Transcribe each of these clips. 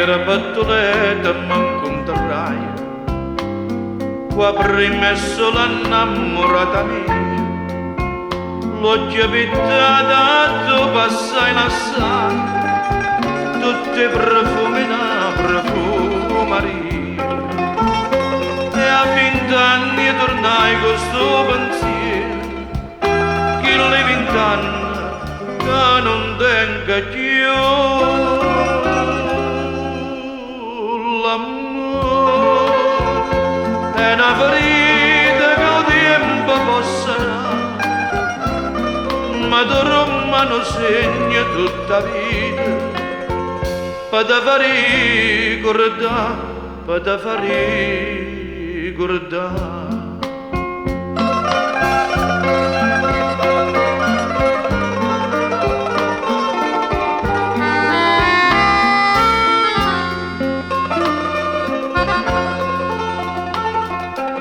Aiere pe Tuleto me 'ncuntraie cu 'a primma e sola 'nnammurata mia. Ll'uocchie pittate addò passai lassaie tutt' 'e profume 'e na profumaria. E a vint'anne turnai cu stu pensiero, chilli vint'anne ca nun tengo cchiù. L'ammore è na ferita ca 'o tiempo po' sanà, ma te rummane 'o segno tutt' 'a vita, pe te fa ricurdà, pe te fa ricurdà.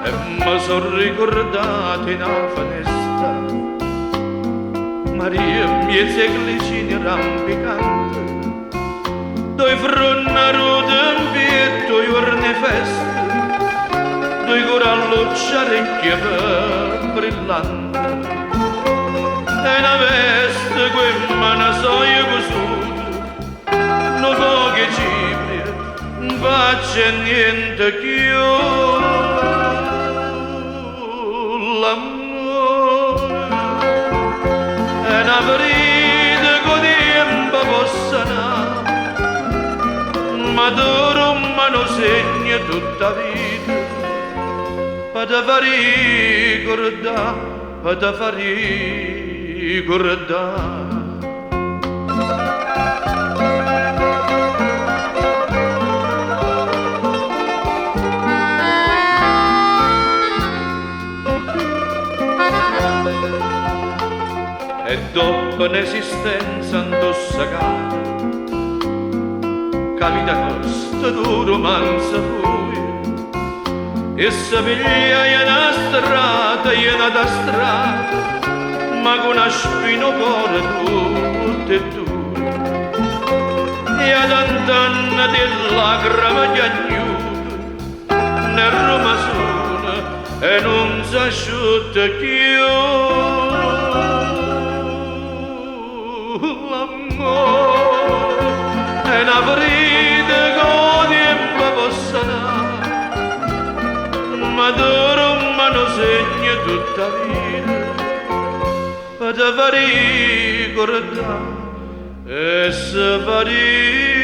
E me so' ricurdato 'e na fenesta, Maria 'mmiez' 'e glicine rampicante, doi fronne arute 'mpietto 'o juorno 'e festa, doi curallucce 'arecchie pe brillante, e na veste cu 'e mmane soje cusute, nu poco 'e cipria 'nfaccia e niente cchiù. L'ammore è na ferita ca 'o tiempo po' sanà, ma te rummane 'o segno tutt' 'a vita, pe te fa ricurdà, pe te fa ricurdà. E doppo n'esistenza 'ntussecata, ca vita nosta nu rumanzo fuje, essa pigliaje na strata e n'ata strata, ma cu na spina 'o core tutt' 'e duje. E 'a tant'anne de lacreme chiagnute, n'è rummas'una e nun s'asciutta cchiù. L'ammore è na ferita ca 'o tiempo po' sanà, ma te rummane 'o segno tutt' 'a vita, pe te fa ricurdà e se fa ricurdà.